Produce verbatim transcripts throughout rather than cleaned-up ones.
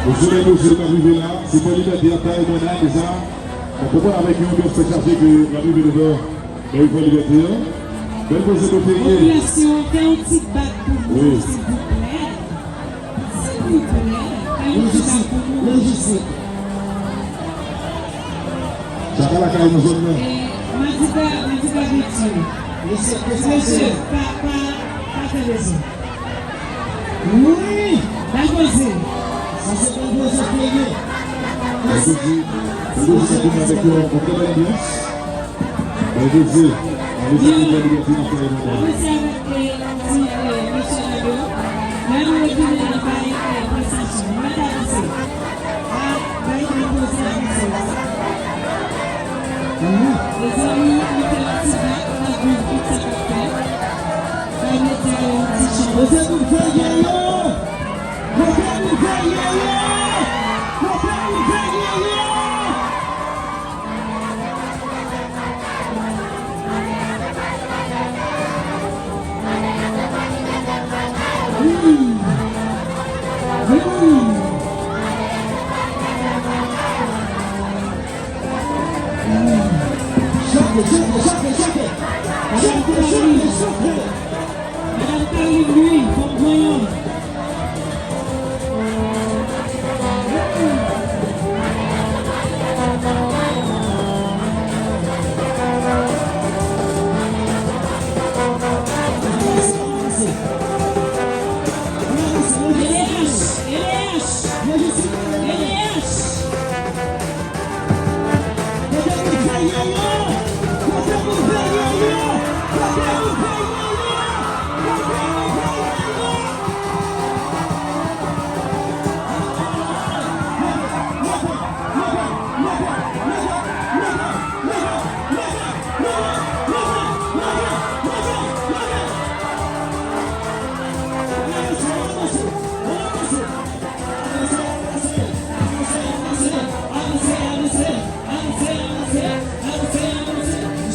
Mesye, mesye, k ap rive la, se Fò Libète ap bay mwen la, deja. Mwen konprann avèk yon anbyans trè chaje ke l ap rive devan Meri Fò Libète an. Bèl poze kote l ye. Popilasyon, fè yon ti bak pou nou, silvouplè. Silvouplè, fè yon ti bak pou nou. Lojistik, lojistik. Chaka lakay nan zòn nan. E, Madiba, Madiba Béthieu. Mesye, pa, pa, pa fè dezòd. Wi! Bèl koze. Sa se bèl koze ke ye. Bèl koze. Bèl koze sa kounye avèk yon, yon trè bèl anbyans. Bèl koze. Ann fè yon bèl koze nan kay mwen. Ann fè avèk, e, ti, e, mesye dam yo. Lè nou retounen, n ap bay, e, prestasyon. Nou mèt avanse. A, bay bèl koze avanse. Mezanmi, nou fè yon ti bak, n ap viv tout sa k ap fèt. Bay medya yo yon ti chans. Kote nou fè ye yo? Kote nou fè ye yo? Kote nou fè ye yo? Chape, chape, chape, chape. Chape, chape, chape. Madanm Carline, wi, fò m pran yon.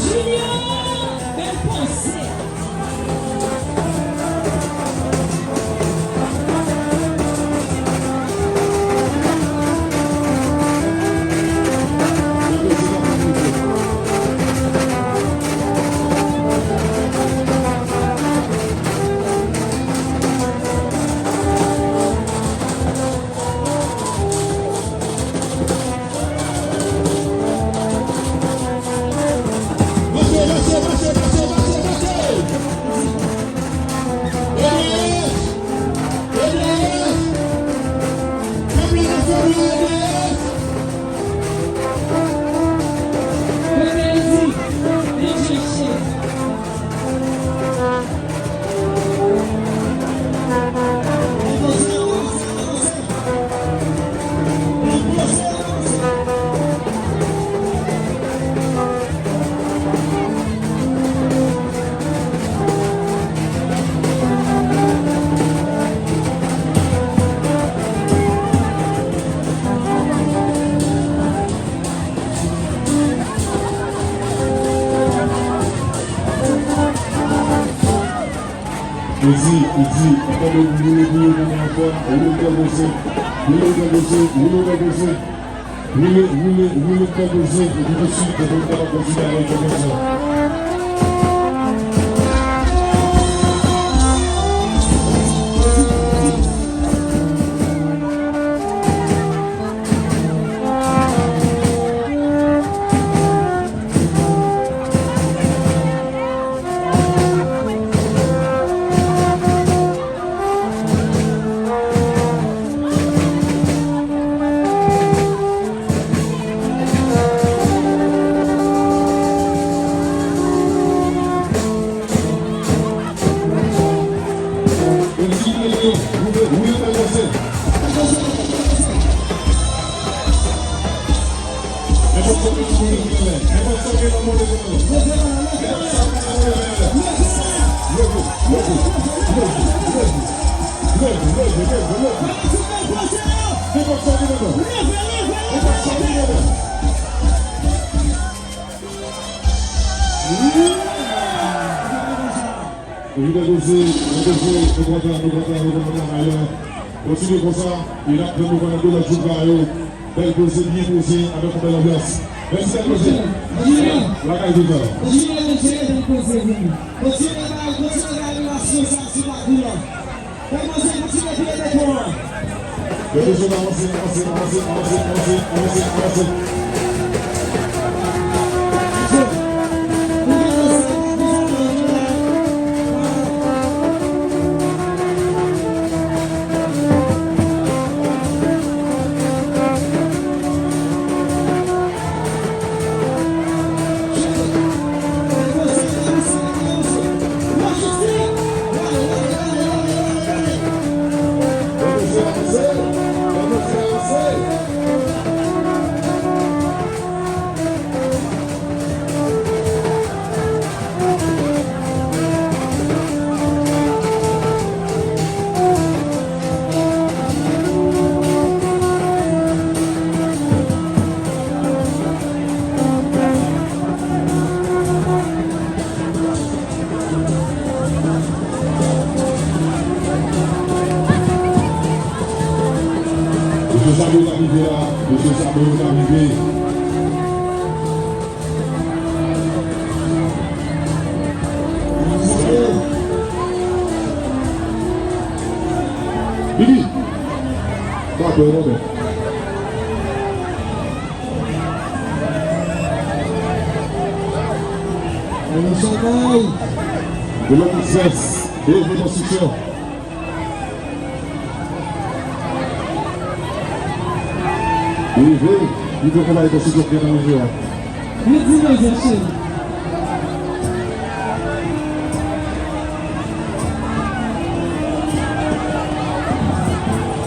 Junior, bèl panse. Ou di, ou di, pa tande woule pou yo konnen anfòm, woule l byen poze, woule l byen poze, woule l byen poze, woule, woule, woule l byen poze, epi tousuit, epi nou kapab kontinye avèk konpozisyon. Epi nou poze, nou poze, nou kontan, nou kontan, nou kontan, nou kontan, nou kontan. Kontinye konsa, e n ap tann nou pandan de lòt jou travay yo. Bèl koze, byen poze, avèk yon bèl anbyans. Mèsi, bèl koze. Lakay toujou. Kontinye, mesye, bèl koze, wi. Kontinye bay, kontinye bay animasyon sa sou lakou an. Bèl koze, kontinye pile dekò an. Bèl koze, avanse, avanse, avanse. Mesye Sabo t ap rive la, mesye Sabo t ap rive. Vini. Dakò, e bon, ben. Bon travay. Bon travay. Rive, rive konpay konstriksyon ki nan rive a. Wi, di mwen, Jacques.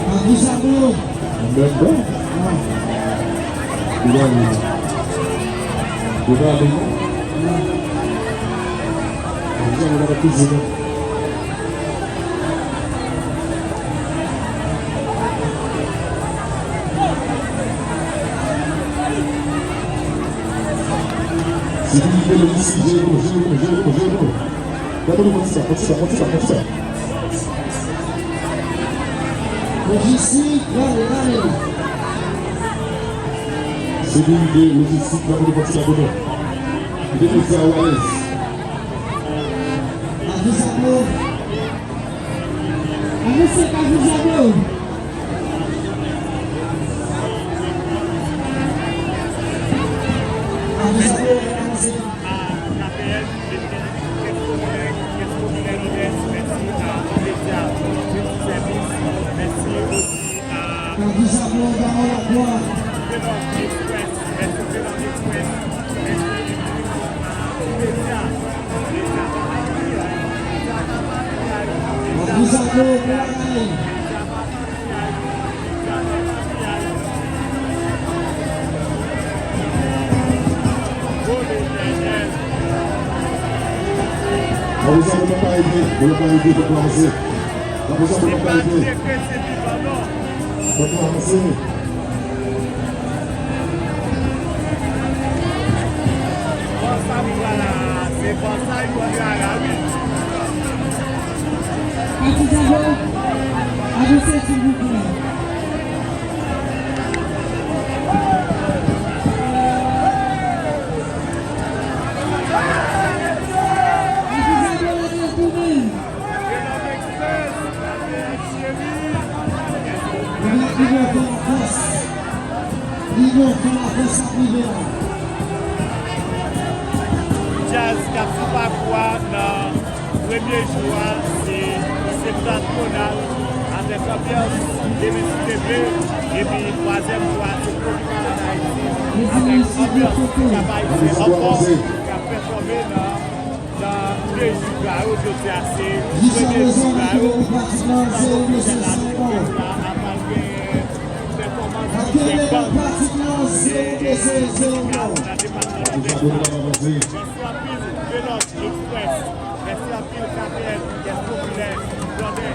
Papi Sabo. Mwen bon. Ou gade. Ou gade, non? Papi Sabo pa t ap toujou, non. Sekirite, lojistik, jere nou, jere nou, jere nou, jere nou. Gade nou, kontinye, kontinye, kontinye, kontinye. Lojistik, gade, gade. Sekirite, lojistik, gade nou, kontinye, kontinye. Kite nou fè ou alèz. Papi Sabo. Avanse, Papi Sabo. Papi Sabo, avanse. Papi Sabo, bawon lakwa. Papi Sabo, bon bagay. Papi Sabo, pa arete, pa arete, fòk nou avanse. Papi Sabo, pa arete. Fòk nou avanse. Bon, sa m pran la, se bon, sa yo pran la, wi. Papi Sabo, avanse, silvouplè. Papi Sabo, lage l tounen. Djaz k ap sou pakou a nan premye jou a, se Septan Tonal avèk anbyans M S T V, epi twazyèm jou a, se Komipa Ann Ayiti avèk anbyans Kap Ayisyen ankò k ap pèfòme nan Nan de jou sa yo, jodi a se premye jou sa yo. Jodi a se premye jou sa yo, apral gen pèfòmans plizyè bann e klas nan depatman Nòdès la. Mèsi anpil, Velòs Express. Mèsi anpil, K P N, Kès Popilè, Blòdè.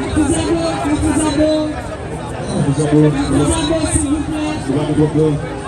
Papi Sabo, Papi Sabo. Papi Sabo, silvouplè.